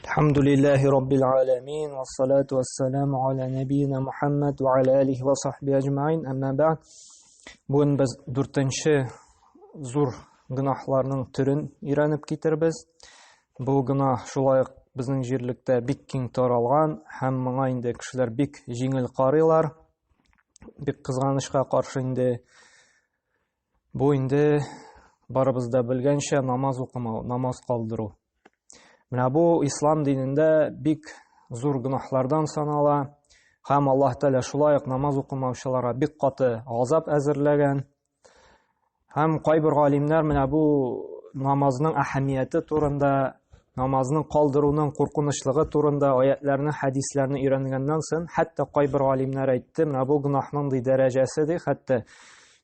Алхамдулиллахи раббил аламин, вассалату вассаламу аля набийна Мухаммад ва аля алихи ва сахби ажмаин. Әмма бәгъд. Бүген без дүртенче зур гөнаһларның төрен өйрәнеп китербез. Бу гөнаһ шулай ук безнең җирлектә бик киң таралган һәм моңа инде кешеләр бик җиңел карыйлар. Бик кызганычка каршы инде бу инде барыбыз да белгәнчә намаз укымау, намаз калдыру. Менә бу ислам динендә бик зур гөнаһлардан санала. Һәм Аллаһ Тәгалә шулай ук намаз укымаучыларга бик каты газап әзерләгән. Һәм кайбер галимнәр менә бу намазның әһәмияте турында, намазның калдыруның куркынычлыгы турында аятларны, хәдисләрне өйрәнгәннән соң, хәтта кайбер галимнәр әйтте, менә бу гөнаһның ди дәрәҗәсе ди, хәтта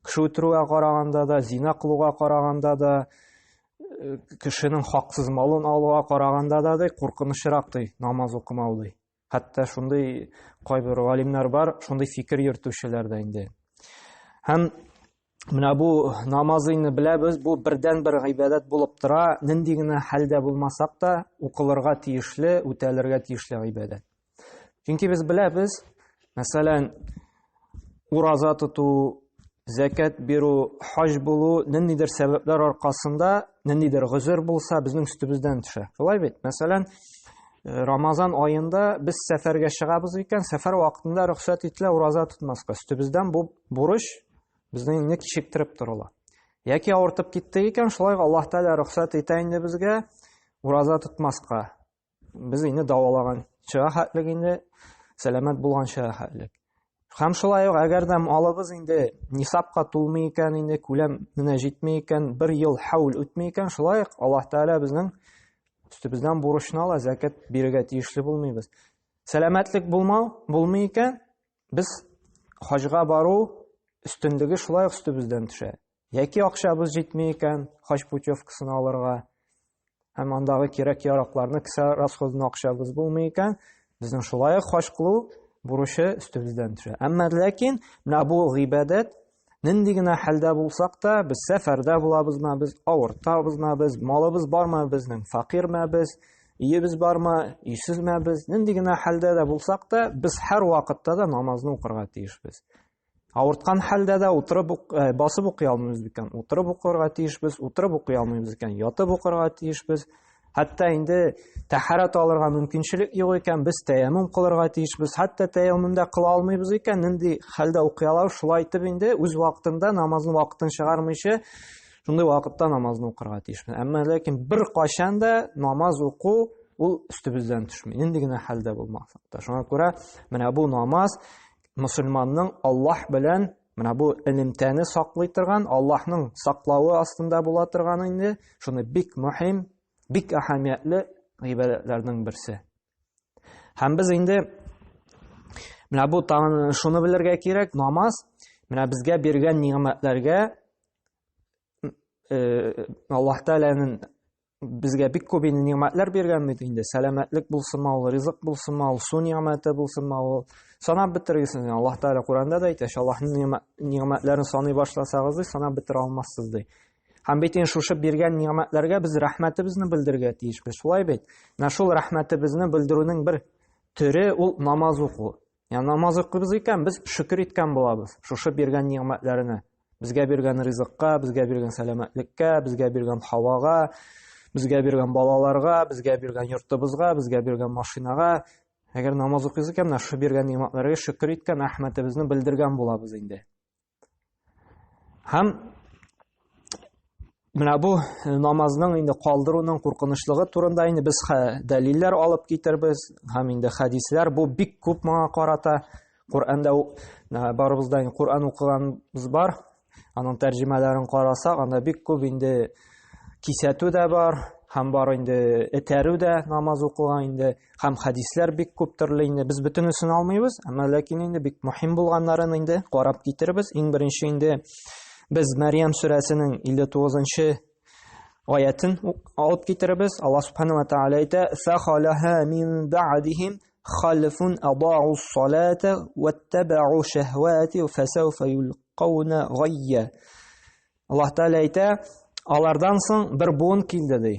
кеше үтерүгә караганда да, зина кылуга караганда да, э, кешенең хаксыз малын алуга караганда да ди, куркынычрак ди, намаз укымау ди. Хәтта шундый кайбер галимнәр бар, шундый фикер йөртүчеләр дә инде. Һәм менә бу намазыйны беләбез, бу бердән-бер гыйбадәт булып тора, нинди генә хәлдә булмасак та, укылырга тиешле, үтәлергә тиешле гыйбадәт. Чөнки без беләбез, мәсәлән, ураза тоту, зәкәт бирү, хаҗ булу ниндидер сәбәпләр аркасында, ниндидер гозер булса, безнең өстебездән төшә. Шулай бит? Мәсәлән, э, Рамазан аенда без сәфәргә чыгабыз икән, сәфәр вакытында рөхсәт ителә ураза тотмаска. Өстебездән бу бурыч безнең инде кичектереп торыла. Яки авыртып китте икән, шулай Аллаһ Тәгалә рөхсәт итә инде безгә ураза тотмаска. Без инде дәвалаганча хәтлек инде сәламәт булганча хәтлек. Һәм шулай ук әгәр дә малыбыз инде нисабка тулмый икән, инде күләменә җитми икән, бер ел хәул үтми икән, шулай ук Аллаһ Тәгалә безнең өстебездән бурычны ала, зәкят бирергә тиешле булмыйбыз. Сәламәтлек булмау булмый икән, без хаҗга бару өстенлеге шулай ук өстебездән төшә. Яки акчабыз җитми икән, хаҗ путевкасын алырга һәм андагы кирәк-яракларны кесә расходына акчабыз булмый икән, безнең шулай ук хаҗ кылу бурычы өстебездән төшә. Әмма ләкин менә бу гыйбадәт нинди генә хәлдә булсак та, без сәфәрдә булабызмы, без авыртабызмы, без малыбыз бармы, безнең фәкыйрьме без, өебез бармы, өйсезме без, нинди генә хәлдә дә булсак та, без һәр вакытта да намазны укырга тиешбез. Авырткан хәлдә дә утырып э, басып укый алмыйбыз икән, утырып укырга тиешбез, утырып укый алмыйбыз икән, ятып укырга тиешбез. Хәтта инде тәһарәт алырга мөмкинчелек юк икән, без тәяммум кылырга тиешбез. Хәтта тәяммум да кыла алмыйбыз икән, нинди хәлдә укый алабыз, шулай итеп инде үз вакытында намазны вакытын чыгармыйча, шундый вакытта намазны укырга тиешбез. Әмма ләкин бер кайчан да намаз уку ул өстебездән төшми. Нинди генә хәлдә булмасак та. Шуңа күрә менә бу намаз мөселманның Аллаһ белән менә бу элемтәне саклый торган, Аллаһның саклавы астында була торган инде, шуны бик мөһим, бик әһәмиятле гыйбадәтләрнең берсе. Һәм без инде менә бу тагын шуны белергә кирәк, намаз менә безгә биргән нигъмәтләргә э, Аллаһ Тәгаләнең безгә бик күп инде нигъмәтләр биргән бит инде. Сәламәтлек булсынмы ул, ризык булсынмы ул, су нигъмәте булсынмы ул. Санап бетергесез. Аллаһ Тәгалә Коръәндә дә әйтә, Аллаһның нигъмәтләрен саный башласагыз, ди, санап бетерә алмассыз, ди. Һәм бит инде шушы биргән нигъмәтләргә без рәхмәтебезне белдерергә тиешбез. Шулай бит? Менә шул рәхмәтебезне белдерүнең бер төре ул намаз уку. Я намаз укыйбыз икән, без шөкер иткән булабыз шушы биргән нигъмәтләренә. Безгә биргән ризыкка, безгә биргән сәламәтлеккә, безгә биргән һавага, безгә биргән балаларга, безгә биргән йортыбызга, безгә биргән машинага. Әгәр намаз укыйбыз икән, менә шушы биргән нигъмәтләргә шөкер иткән, рәхмәтебезне белдергән булабыз инде. Һәм менә бу э, намазның инде калдыруның куркынычлыгы турында инде без дәлилләр алып китербез һәм инде хәдисләр бу бик күп моңа карата Коръәндә барыбыз да Коръән укыганбыз бар. Аның тәрҗемәләрен карасак, анда бик күп инде кисәтү дә бар, һәм бар инде этәрү дә намаз укуга инде, һәм хәдисләр бик күп төрле инде. Без бөтенесен алмыйбыз, әмма ләкин инде бик мөһим булганнарын инде карап китербез. Иң беренче инде без Мәрьям сүрәсенең 59-нчы аятын алып китербез. Аллаһ субхана ва тааля әйтә: "Фахалаха мин ба'дихим халфун адау салата ваттабау шахвати фасауфа юлкауна гайя". Аллаһ Тәгалә әйтә, алардан соң бер буын килде ди.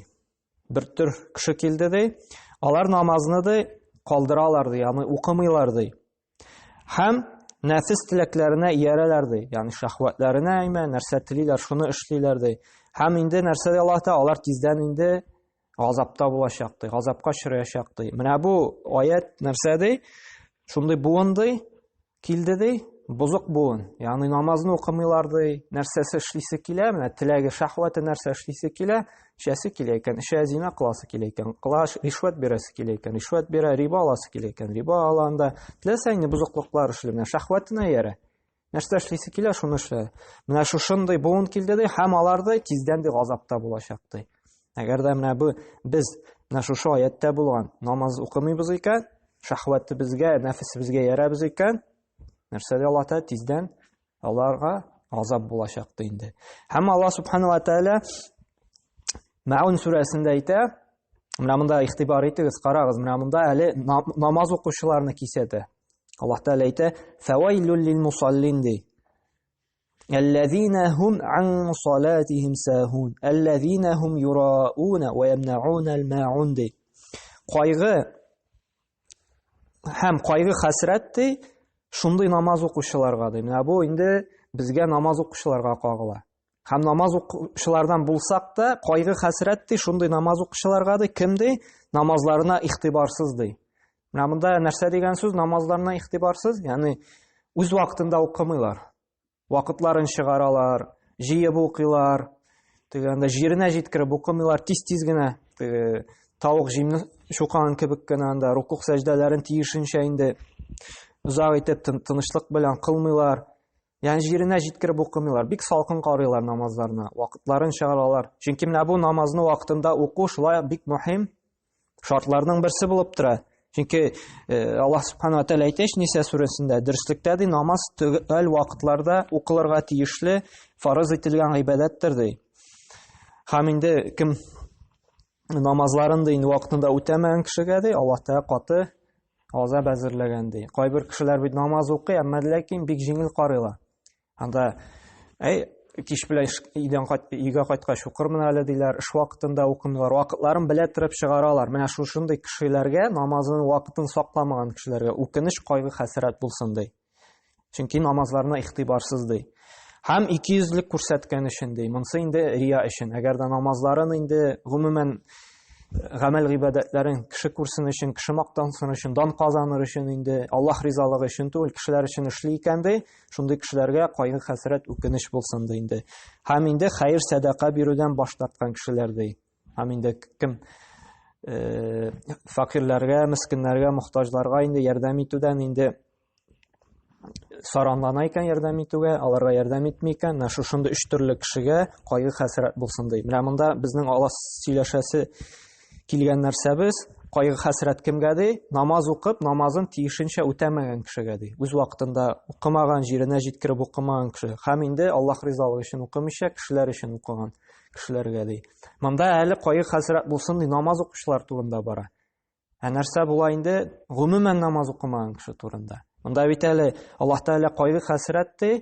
Бер төр кеше килде ди. Алар намазны ди калдыралар ди, ягъни укымыйлар ди. Һәм нәфес теләкләренә иярәләр ди, ягъни шәһвәтләренә әймә, нәрсә телиләр, шуны эшлиләр ди. Һәм инде нәрсә ди Аллаһ Тәгалә, алар тиздән инде газапта булачак ди, газапка очраячак ди. Менә бу аят нәрсә ди? Шундый буын ди, килде ди, бозык буын. Ягъни намазны укымыйлар ди, нәрсәсе эшлисе килә, менә теләге, шәһвәте нәрсә эшлисе килә, эчәсе килә икән, эчә, зина кыласы килә икән, кыла, ришвәт бирәсе килә икән, ришвәт бирә, риба аласы килә икән, риба ала анда. Теләсә инде бозыклыклар эшли, менә шәһвәтенә иярә. Нәрсә эшлисе килә, шуны эшлә. Менә шушындый буын килде ди, һәм алар ди тиздән ди газапта булачак ди. Әгәр дә менә бу без менә шушы аяттә булган намаз укымыйбыз икән, шәһвәтебезгә, нәфесебезгә ярәбез икән, нәрсә ди Аллаһ Тәгалә тиздән аларга газап булачак ди инде. Һәм Аллаһ субхана ва тәгалә Мәун сүрәсендә әйтә, менә монда игътибар итегез, карагыз, менә монда әле намаз укучыларны кисәтә. Аллаһ Тәгалә әйтә, "Фәвәйлүл лил мусаллин" ди. Әлләзина һум ан салатихим сахун, әлләзина һум юрауна ва ямнауна ал-маун ди. Кайгы һәм кайгы хәсрәт ди, шундый намаз укучыларга ди. Менә бу инде безгә намаз укучыларга кагыла. Һәм намаз укучылардан булсак та, кайгы хәсрәт ди, шундый намаз укучыларга ди, кем ди? Намазларына игътибарсыз ди. Менә монда нәрсә дигән сүз? Намазларына игътибарсыз, ягъни үз вакытында укымыйлар. Вакытларын чыгаралар, җыеп укыйлар, дигәндә җиренә җиткереп укымыйлар, тиз-тиз генә теге тавык җимне чукыган кебек кенә анда рукух сәҗдәләрен тиешенчә инде озак итеп тынычлык белән кылмыйлар. Ягъни җиренә җиткереп укымыйлар, бик салкын карыйлар намазларына, вакытларын чыгаралар. Чөнки менә бу намазны вакытында уку шулай бик мөһим шартларның берсе булып тора. Чөнки э, Аллаһ субхана ва тәгалә әйтә Ниса сүрәсендә, дөреслектә ди намаз төгәл вакытларда укылырга тиешле фарыз ителгән гыйбадәттер ди. Һәм инде кем намазларын да инде вакытында үтәмәгән кешегә ди Аллаһ Тәгалә каты газап әзерләгән ди. Кайбер кешеләр бит намаз укый, әмма ләкин бик җиңел карыйлар. Анда әй кич белән өйдән кайт, өйгә кайткач укырмын әле диләр, эш вакытында укымыйлар, вакытларын белә торып чыгаралар. Менә шушындый кешеләргә намазының вакытын сакламаган кешеләргә үкенеч, кайгы, хәсрәт булсын ди. Чөнки намазларына игътибарсыз ди. Һәм икейөзлек күрсәткән өчен ди. Монсы инде рия өчен. Әгәр дә намазларын инде гомумән гамәл гыйбадәтләрен кеше күрсен өчен, кеше мактансын өчен, дан казаныр өчен инде Аллаһ ризалыгы өчен түгел, кешеләр өчен эшли икән ди, шундый кешеләргә кайгы хәсрәт үкенеч булсын ди инде. Һәм инде хәер сәдака бирүдән баш тарткан кешеләр ди. Һәм инде кем э, факирләргә, мескеннәргә, мохтаҗларга инде ярдәм итүдән инде саранлана икән ярдәм итүгә, аларга ярдәм итми икән, менә шушындый өч төрле кешегә кайгы хәсрәт булсын ди. Менә монда безнең алла сөйләшәсе килгән нәрсәбез, кайгы хәсрәт кемгә ди? Намаз укып, намазын тиешенчә үтәмәгән кешегә ди. Үз вакытында укымаган, җиренә җиткереп укымаган кеше. Һәм инде Аллаһ ризалыгы өчен укымыйча, кешеләр өчен укыган кешеләргә ди. Монда әле кайгы хәсрәт булсын ди, намаз укучылар турында бара. Ә нәрсә була инде гомумән намаз укымаган кеше турында? Монда бит әле Аллаһ Тәгалә кайгы хәсрәт ди,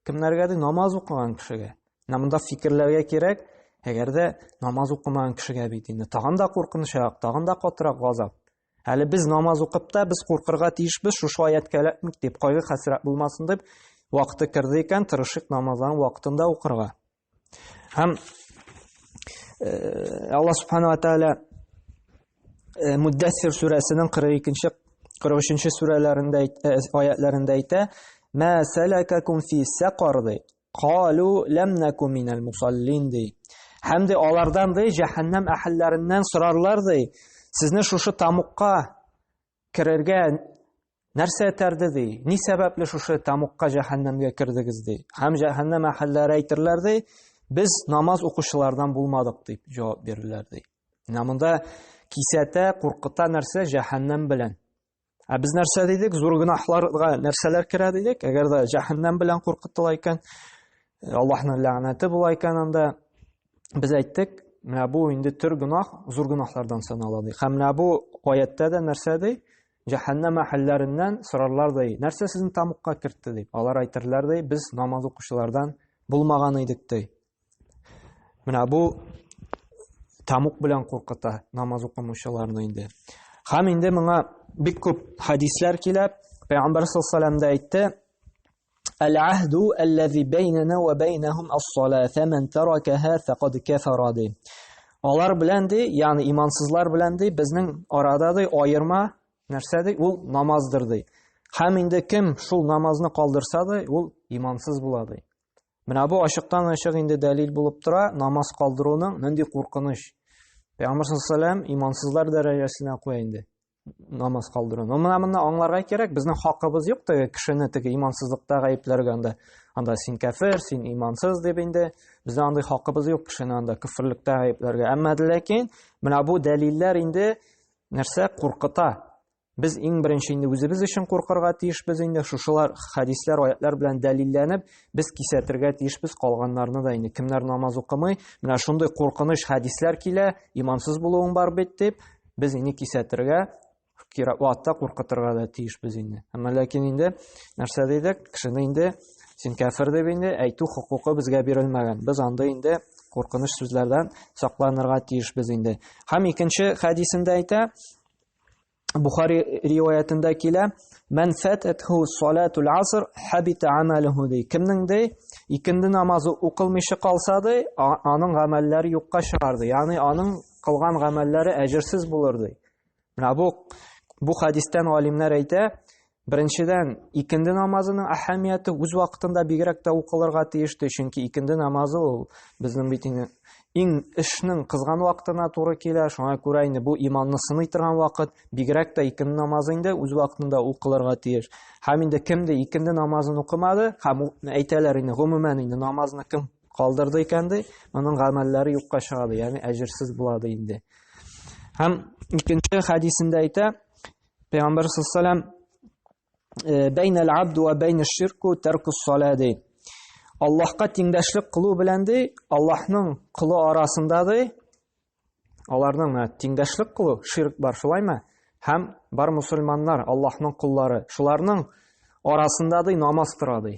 кемнәргә ди? Намаз укыган кешегә. Менә монда фикерләргә кирәк, әгәр дә намаз укымаган кешегә бит инде тагын да куркынычрак, тагын да катырак газап. Әле без намаз укып та без куркырга тиешбез, шушы аяткә эләкмик дип, кайгы хәсрәт булмасын дип, вакыты керде икән, тырышыйк намазларын вакытында укырга. Һәм э, Алла Субхану ва Тааля э, Муддассир сүрәсенең 42-нче 43-нче сүрәләрендә э, аятларында әйтә: "Ма салакакум фи сақар" ди. Калу лам наку минал мусаллин ди. Һәм ди алардан ди җәһәннәм әһелләреннән сорарлар ди. Сезне шушы тамукка керергә нәрсә этәрде ди? Ни сәбәпле шушы тамукка җәһәннәмгә кердегез ди? Һәм җәһәннәм әһелләре әйтерләр ди, без намаз укучылардан булмадык дип җавап бирерләр ди. Менә монда кисәтә, куркыта нәрсә җәһәннәм белән. Ә без нәрсә дидек? Зур гөнаһларга нәрсәләр керә дидек? Әгәр дә җәһәннәм белән куркытыла икән, Аллаһның ләгънәте була икән анда, без әйттек, менә бу инде төр гөнаһ, зур гөнаһлардан санала ди. Һәм менә бу аяттә дә нәрсә ди? Җәһәннәм әһелләреннән сорарлар ди. Нәрсә сезне тамукка кертте дип. Алар әйтерләр ди, без намаз укучылардан булмаган идек ди. Менә бу тамук белән куркыта намаз укымаучыларны инде. Һәм инде моңа бик күп хәдисләр килә. Пәйгамбәр саллаллаһу алейһи ва дә әйтте: Әл-аһду аллази бәйнәнә ва бәйнәһум ас-сала, фәмән таракаһа фәкад кафара ди. Алар белән ди, ягъни имансызлар белән ди, безнең арада ди аерма нәрсә ди? Ул намаздыр ди. Һәм инде кем шул намазны калдырса ди, ул имансыз була ди. Менә бу ачыктан-ачык инде дәлил булып тора, намаз калдыруның нинди куркыныч. Пәйгамбәр саллаллаһу алейһи ва имансызлар дәрәҗәсенә куя инде намаз калдыруны. Но менә моны аңларга кирәк, безнең хакыбыз юк теге кешене теге имансызлыкта гаепләргә анда. Анда син кәфер, син имансыз дип инде безнең андый хакыбыз юк кешене анда көферлектә гаепләргә. Әмма ләкин менә бу дәлилләр инде нәрсә куркыта. Без иң беренче инде үзебез өчен куркырга тиешбез инде шушылар хәдисләр, аятлар белән дәлилләнеп, без кисәтергә тиешбез калганнарны да инде. Кемнәр намаз укымый, менә шундый куркыныч хәдисләр килә, имансыз булуың бар бит дип, без инде кисәтергә, кирәк вакытта куркытырга да тиешбез инде. Әмма ләкин инде нәрсә дидек, кешене инде син кәфер дип инде әйтү хокукы безгә бирелмәгән. Без анда инде куркыныч сүзләрдән сакланырга тиешбез инде. Һәм икенче хәдисендә әйтә, Бухари риваятендә килә, "Ман фататху салатул аср хабита амалуху" ди. Кемнең ди икенде намазы укылмыйча калса ди, аның гамәлләре юкка чыгар ди. Ягъни аның кылган гамәлләре әҗерсез булыр ди. Менә бу хадистән галимнәр әйтә, беренчедән, икенде намазының әһәмияте үз вакытында бигрәк тә укылырга тиеш ди, чөнки икенде намазы ул безнең бит инде иң эшнең кызган вакытына туры килә, шуңа күрә инде бу иманны сыный торган вакыт, бигрәк тә икенде намазы инде үз вакытында укылырга тиеш. Һәм инде кем дә икенде намазын укымады, һәм әйтәләр инде гомумән инде намазны кем калдырды икән ди, моның гамәлләре юкка чыга ди, ягъни әҗерсез була ди инде. Һәм икенче хәдисендә әйтә, Пәйгамбәр саллаллаху бәйнәл абду ва бәйнә ширку тәркус сала ди. Аллаһка тиңдәшлек кылу белән ди, Аллаһның колы арасында ди, аларның менә тиңдәшлек кылу, ширк бар, шулаймы? Һәм бар мусульманнар, Аллаһның коллары, шуларның арасында ди намаз тора ди.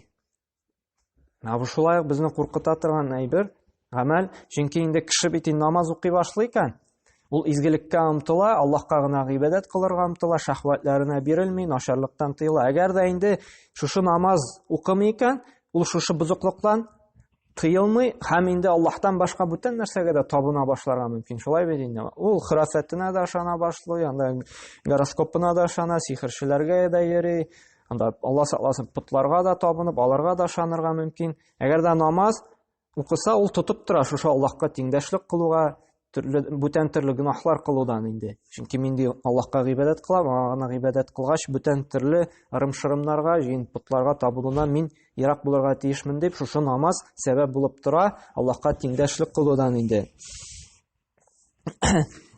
Менә бу шулай ук безне куркыта торган әйбер, гамәл. Чөнки инде кеше бит инде намаз укый башлый икән, ул изгелеккә омтыла, Аллаһка гына гыйбадәт кылырга омтыла, шәһвәтләренә бирелми, начарлыктан тыела. Әгәр дә инде шушы намаз укымый икән, ул шушы бозыклыктан тыелмый һәм инде Аллаһтан башка бүтән нәрсәгә дә табына башларга мөмкин. Шулай бит инде. Ул хөрәфәтенә дә ышана башлый, анда гороскопына да ышана, сихерчеләргә дә йөри, Анда Алла сакласын, потларга да табынып, аларга да ышанырга мөмкин. Әгәр дә намаз укыса, ул тотып тора шушы Аллаһка тиңдәшлек кылуга, төрле бүтән төрле гөнаһлар кылудан инде. Чөнки мин ди Аллаһка гыйбадәт кылам, аңа гына гыйбадәт кылгач, бүтән төрле ырым-шырымнарга, җыен потларга табынудан мин ерак булырга тиешмен дип, шушы намаз сәбәп булып тора Аллаһка тиңдәшлек кылудан инде.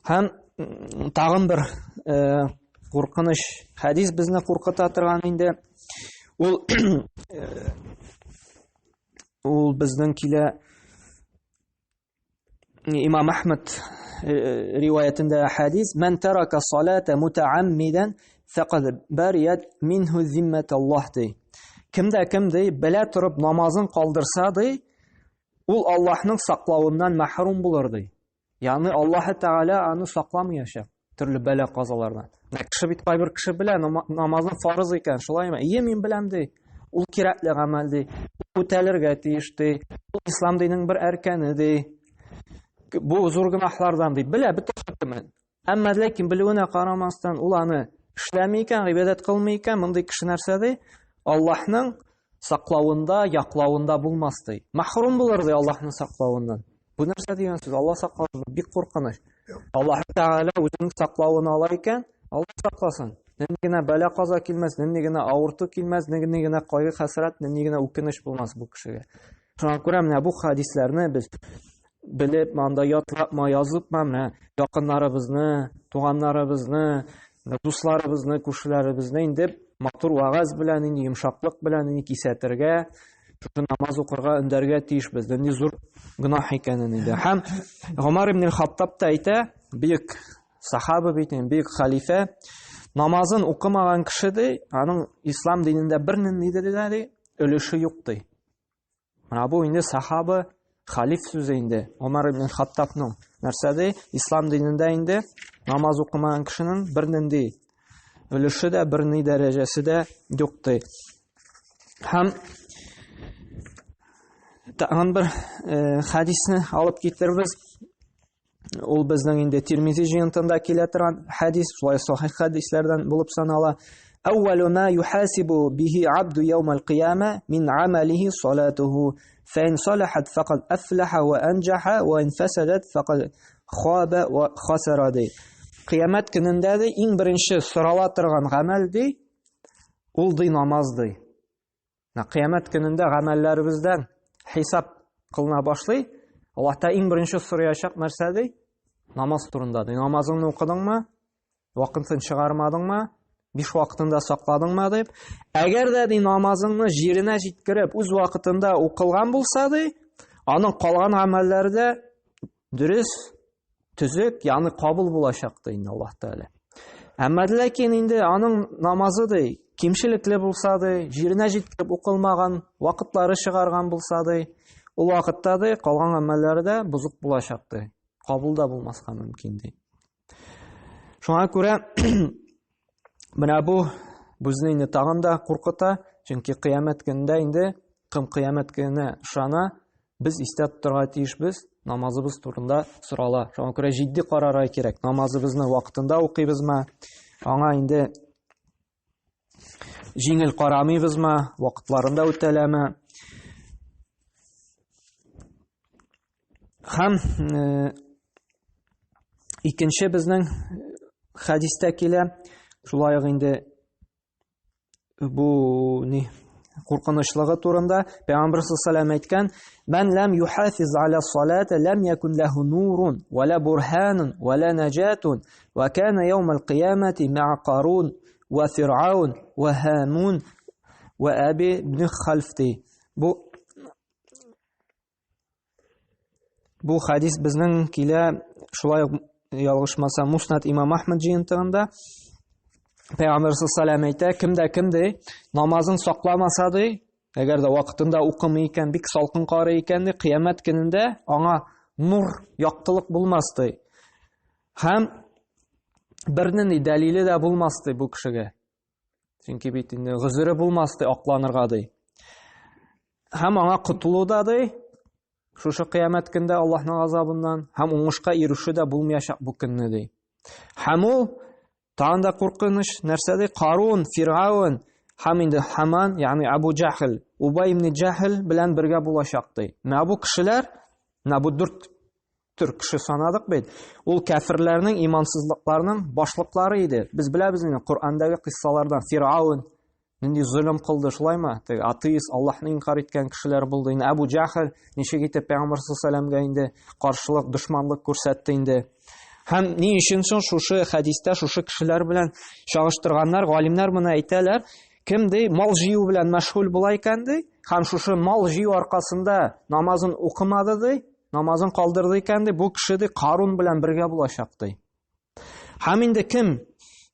Һәм тагын бер э, куркыныч хәдис безне куркыта торган инде. Ул э, ул безнең килә Имам Ахмад э, риваятендә хәдис: "Ман тарака салата мутааммидан фақад барият минһу зиммат Аллаһ" ди. Кемдә кем ди, белә торып намазын калдырса ди, Ул Аллаһның саклавыннан мәхрүм булыр ди. Ягъни Аллаһ Тәгалә аны сакламаячак төрле бәла казалардан. Менә кеше бит кайбер кеше белә намазның фарыз икән, шулаймы? Ие, мин беләм ди. Ул кирәкле гамәл ди. Үтәлергә тиеш ди. Ул ислам диненең бер әркәне ди. Бу зур гөнаһлардан ди. Белә бөтен хөкемен. Әмма ләкин белүенә карамастан ул аны эшләми икән, гыйбадәт кылмый икән, мондый кеше нәрсә ди? Аллаһның саклавында, яклавында булмас ди. Мәхрүм булыр ди Аллаһның саклавыннан. Бу нәрсә дигән сүз? Аллаһ сакласын, бик куркыныч. Аллаһ Тәгалә үзенең саклавын ала икән, Аллаһ сакласын. Нинди генә бәла-каза килмәс, нинди генә авырту килмәс, нинди генә кайгы-хәсрәт, нинди генә үкенеч булмас бу кешегә. Шуңа күрә менә бу хадисләрне без белеп, анда ятлапма, языпма, менә якыннарыбызны, туганнарыбызны, дусларыбызны, күршеләребезне инде матур вәгазь белән, инде йомшаклык белән инде кисәтергә, шушы намаз укырга өндәргә тиешбез. Нинди зур гөнаһ икәнен инде. Һәм Гомар ибн Хаттаб та әйтә, бөек сахаба бит инде, бөек халифә, намазын укымаган кеше ди, аның ислам динендә бернинди дә ди, өлеше юк ди. Менә бу инде сахаба Халиф сүзе инде Омар ибн Хаттабның нәрсә ди? Ислам динендә инде намаз укымаган кешенең бернинди өлеше дә, берни дәрәҗәсе дә юк ди. Һәм тагын бер э, хәдисне алып китербез. Ул безнең инде Тирмизи җыентында килә торган хәдис, шулай сахих хәдисләрдән булып санала. Әүвәлу ма юхасибу бихи абду яумал кыяма мин амалихи салатуху. Фәин салахат факад афлаха ва анҗаха ва ин фасадат факад хаба ва хасара ди. Кыямәт көнендә ди иң беренче сорала торган гамәл ди, ул ди намаз ди. Менә кыямәт көнендә гамәлләребездән хисап кылына башлый. Аллаһ та иң беренче сораячак нәрсә ди? Намаз турында ди. Намазыңны укыдыңмы? Вакытын чыгармадыңмы? Биш вакытында сакладыңмы дип. Әгәр дә ди намазыңны җиренә җиткереп, үз вакытында укылган булса ди, аның калган гамәлләре дә дөрес, төзек, ягъни кабул булачак ди инде Аллаһ Тәгалә. Әмма ләкин инде аның намазы ди, кимчелекле булса ди, җиренә җиткереп укылмаган, вакытлары чыгарган булса ди, ул вакытта ди калган гамәлләре дә бозык булачак ди. Кабул да булмаска мөмкин ди. Шуңа күрә менә бу безне инде тагын да куркыта, чөнки кыямәт көнендә инде кем кыямәт көненә ышана, без истә тотарга тиешбез, намазыбыз турында сорала. Шуңа күрә җитди карарга кирәк. Намазыбызны вакытында укыйбызмы? Аңа инде җиңел карамыйбызмы? Вакытларында үтәләме? Һәм э, икенче безнең хәдистә килә, шулай ук инде бу ни куркынычлыгы турында Пәйгамбер саллаллаху әйткән: "Ман лам юхафиз аля салата лам якун лаху нурун ва ла бурханун ва ла наҗатун ва кана яум аль-кыямати ма'a Карун ва Фиръаун ва Һамун ва Аби ибн Халф" Бу Бу хадис безнең килә шулай ук ялгышмасам Муснад Имам Ахмад җыентыгында Пәйгамбер саллаллаху әйтә, кемдә кем ди, намазын сакламаса ди, әгәр дә вакытында укымый икән, бик салкын карый икән ди, кыямәт көнендә аңа нур, яктылык булмас ди. Һәм бернинди дәлиле дә булмас ди бу кешегә. Чөнки бит инде гозере булмас ди, акланырга ди. Һәм аңа котылу да ди, шушы кыямәт көндә Аллаһның азабыннан һәм уңышка ирешү дә булмаячак бу көнне ди. Һәм ул тагын да куркыныч нәрсә ди? Карун, Фиргаун һәм инде Хаман, ягъни Абу Җахил, Убай ибн Җахил белән бергә булачак ди. Менә бу кешеләр, менә бу дүрт төр кеше санадык бит. Ул кәферләрнең, имансызлыкларның башлыклары иде. Без беләбез инде Коръәндәге кыйссалардан Фиргаун нинди золым кылды, шулаймы? Теге атеист, Аллаһны инкар иткән кешеләр булды. Инде Абу Җахил ничек итеп Пәйгамбәр саллаллаху инде каршылык, дошманлык күрсәтте инде. Һәм ни өчен соң шушы хәдистә шушы кешеләр белән чагыштырганнар, галимнәр моны әйтәләр, кем ди мал җыю белән мәшгуль була икән ди, һәм шушы мал җыю аркасында намазын укымады ди, намазын калдырды икән ди, бу кеше ди Карун белән бергә булачак ди. Һәм инде кем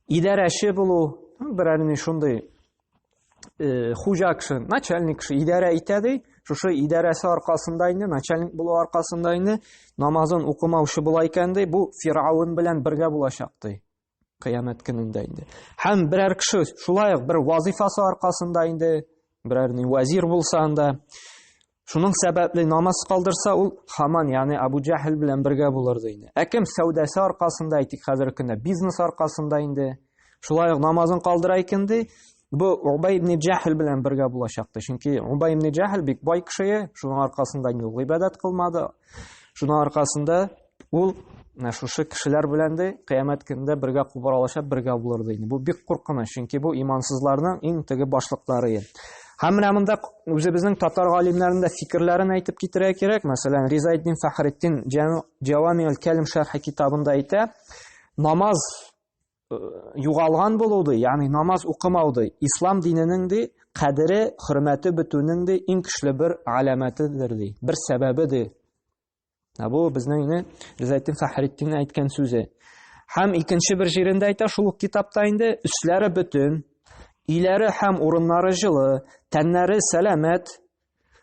идарәче булу, берәр ни шундый э, хуҗа кеше, начальник кеше идарә итә ди, шушы идарәсе аркасында инде, начальник булу аркасында инде намазын укымаучы була икән ди, бу Фиргавен белән бергә булачак ди. Кыямәт көнендә инде. Һәм берәр кеше шулай ук бер вазифасы аркасында инде, берәр ни вазир булса анда, шуның сәбәпле намаз калдырса, ул Хаман, ягъни Абу Җахил белән бергә булыр ди инде. Ә кем сәүдәсе аркасында, әйтик, хәзерге көндә бизнес аркасында инде, шулай ук намазын калдыра икән ди, бу Убай ибн Җахил белән бергә булачак ди. Чөнки Убай ибн Җахил бик бай кеше, шуның аркасында инде ул гыйбадәт кылмады. Шуның аркасында ул менә шушы кешеләр белән дә кыямәт көнендә бергә кубаралашып бергә булыр ди. Бу бик куркыныч, чөнки бу имансызларның иң теге башлыклары. Һәм менә монда үзебезнең татар галимнәренең дә фикерләрен әйтеп китерә кирәк. Мәсәлән, Ризаэддин Фәхретдин Җавами аль-Калим шәрхе китабында әйтә, намаз э, югалган булу ди, ягъни намаз укымау ди, ислам диненең ди кадере, хөрмәте бетүнең ди иң көчле бер галәмәтедер ди, бер сәбәбе ди. Ә бу безнең инде Ризаэддин Фәхретдин әйткән сүзе. Һәм икенче бер җирендә әйтә, шул ук китапта инде өсләре бөтен, өйләре һәм урыннары җылы, тәннәре сәламәт,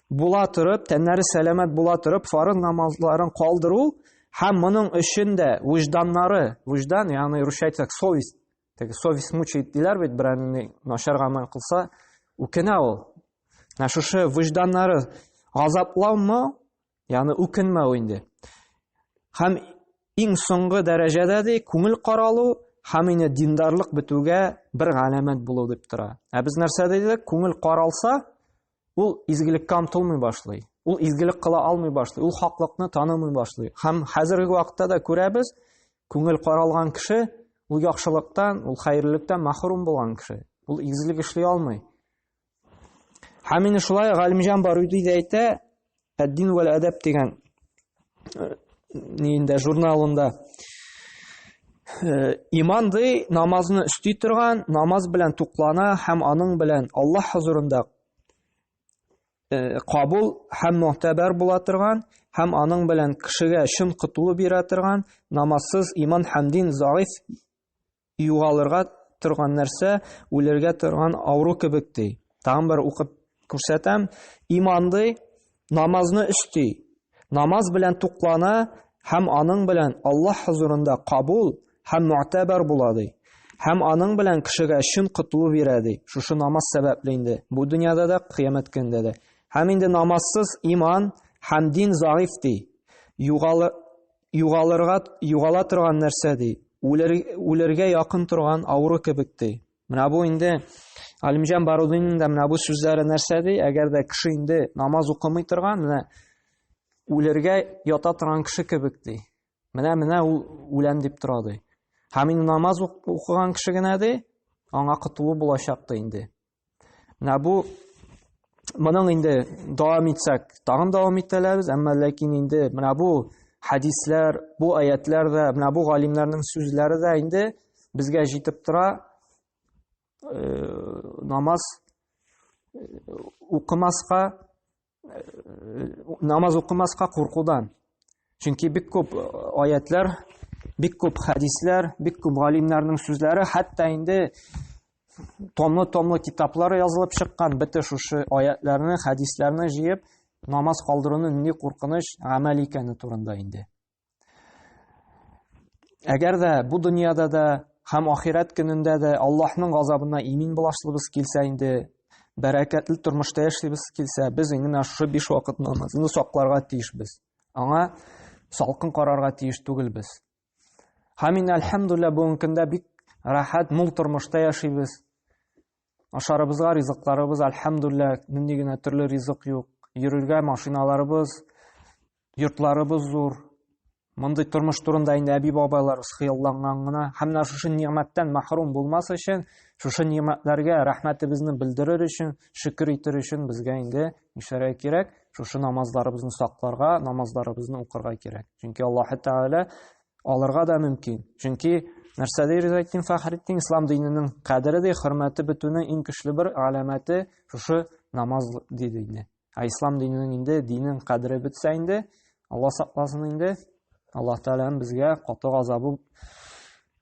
була торып, тәннәре сәламәт була торып, фарыз намазларын калдыру һәм моның өчен дә вөҗданнары, вөҗдан, ягъни русча әйтсәк, совесть, теге совесть мучает диләр бит, берәр начар гамәл кылса, үкенә ул. Менә шушы вөҗданнары газаплаумы, ягъни үкенмәү инде. Һәм иң соңгы дәрәҗәдә ди, күңел каралу һәм инде диндарлык бетүгә бер галәмәт булу дип тора. Ә без нәрсә дидек? Күңел каралса, ул изгелеккә омтылмый башлый. Ул изгелек кыла алмый башлый. Ул хаклыкны танымый башлый. Һәм хәзерге вакытта да күрәбез, күңел каралган кеше ул яхшылыктан, ул хәерлелектән мәхрүм булган кеше. Ул изгелек эшли алмый. Һәм инде шулай Галимҗан Баруди дә әйтә, Әд-дин вәл әдәб дигән ниендә журналында иман ди намазны өсти торган, намаз белән туклана һәм аның белән Аллаһ хозурында кабул һәм мөхтәбәр була торган һәм аның белән кешегә чын котылу бирә торган намазсыз иман һәм дин заиф югалырга торган нәрсә, үлергә торган авыру кебек ди. Тагын бер укып күрсәтәм. Иман ди, намазны өсти. Намаз белән туклана һәм аның белән Аллаһ хозурында кабул һәм муътәбәр була ди. Һәм аның белән кешегә чын котылу бирә ди. Шушы намаз сәбәпле инде. Бу дөньяда да, кыямәт көнендә дә. Һәм инде намазсыз иман һәм дин заиф ди. Югалы югалырга югала торган нәрсә ди. Үлер, үлергә якын торган авыру кебек ди. Менә бу инде Алимҗан Барудинның да менә бу сүзләре нәрсә ди? Әгәр дә кеше инде намаз укымый торган, менә үлергә ята торган кеше кебек ди. Менә менә ул үләм дип тора ди. Һәм инде намаз укыган кеше генә ди, аңа котылу булачак ди инде. Менә бу моның инде дәвам итсәк, тагын дәвам итәләбез, әмма ләкин инде менә бу хәдисләр, бу аятлар да, менә бу галимнәрнең сүзләре дә инде безгә җитеп тора. Э, намаз э, укымаска намаз укымаска куркудан. Чөнки бик күп э, аятлар, бик күп хәдисләр, бик күп галимнәрнең сүзләре, хәтта инде томлы-томлы китаплар язылып чыккан, бөтен шушы аятларны, хәдисләрне җыеп, намаз калдыруның нинди куркыныч гамәл икәне турында инде. Әгәр дә бу дөньяда да һәм ахирәт көнендә дә Аллаһның газабына имин булашлыбыз килсә инде, бәрәкәтле тормышта яшибез килсә, без инде менә шушы биш вакыт намазны сакларга тиешбез. Аңа салкын карарга тиеш түгелбез. Һәм инде әлхәмдулилла бүгенге көндә бик рәхәт, мул тормышта яшибез. Ашарыбызга ризыкларыбыз, әлхәмдулилла, нинди генә төрле ризык юк. Йөрергә машиналарыбыз, йортларыбыз зур. Мондый тормыш турында инде әби-бабайларыбыз хыялланган гына. Һәм менә шушы нигъмәттән мәхрүм булмас өчен, шушы нигъмәтләргә рәхмәтебезне белдерер өчен, шөкер итер өчен безгә инде нишләргә кирәк? Шушы намазларыбызны сакларга, намазларыбызны укырга кирәк. Чөнки Аллаһ Тәгалә алырга да мөмкин. Чөнки нәрсә ди Ризаэтдин Фәхретдин, ислам диненең кадере ди, хөрмәте бетүнең иң көчле бер галәмәте шушы намаз диде инде. Ә ислам диненең инде динең кадере бетсә инде, Алла сакласын инде, Аллаһ Тәгаләнең безгә каты газабы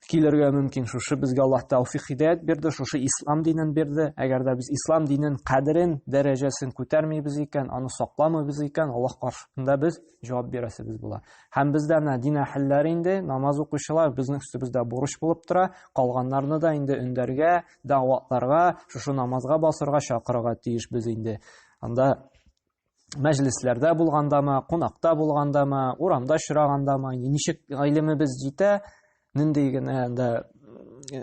килергә мөмкин. Шушы безгә Аллаһ тәүфик һидаят бирде, шушы ислам динен бирде. Әгәр дә без ислам динен кадерен, дәрәҗәсен күтәрмибез икән, аны сакламыйбыз икән, Аллаһ каршында без җавап бирәсебез була. Һәм бездә менә дин әһелләре инде, намаз укучылар безнең өстебездә бурыч булып тора, калганнарны да инде өндәргә, дәгъватларга, шушы намазга басырга чакырырга тиешбез инде. Анда мәҗлесләрдә булгандамы, кунакта булгандамы, урамда очрагандамы, ничек гыйлемебез җитә, нинди генә анда э,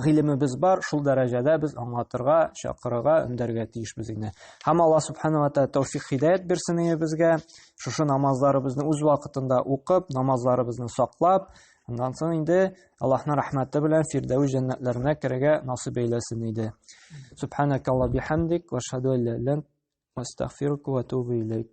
гыйлемебез бар, шул дәрәҗәдә без аңлатырга, чакырырга, өндәргә тиешбез инде. Һәм Алла субхана ва тааля тәүфик һидаят бирсен безгә, шушы намазларыбызны үз вакытында укып, намазларыбызны саклап, аннан соң инде Аллаһның рәхмәте белән Фирдәүс җәннәтләренә керергә насыйп әйләсен иде. Субханакалла бихамдик ва ашһаду ан ла иляха илля анта астагфирука ва атубу илейк.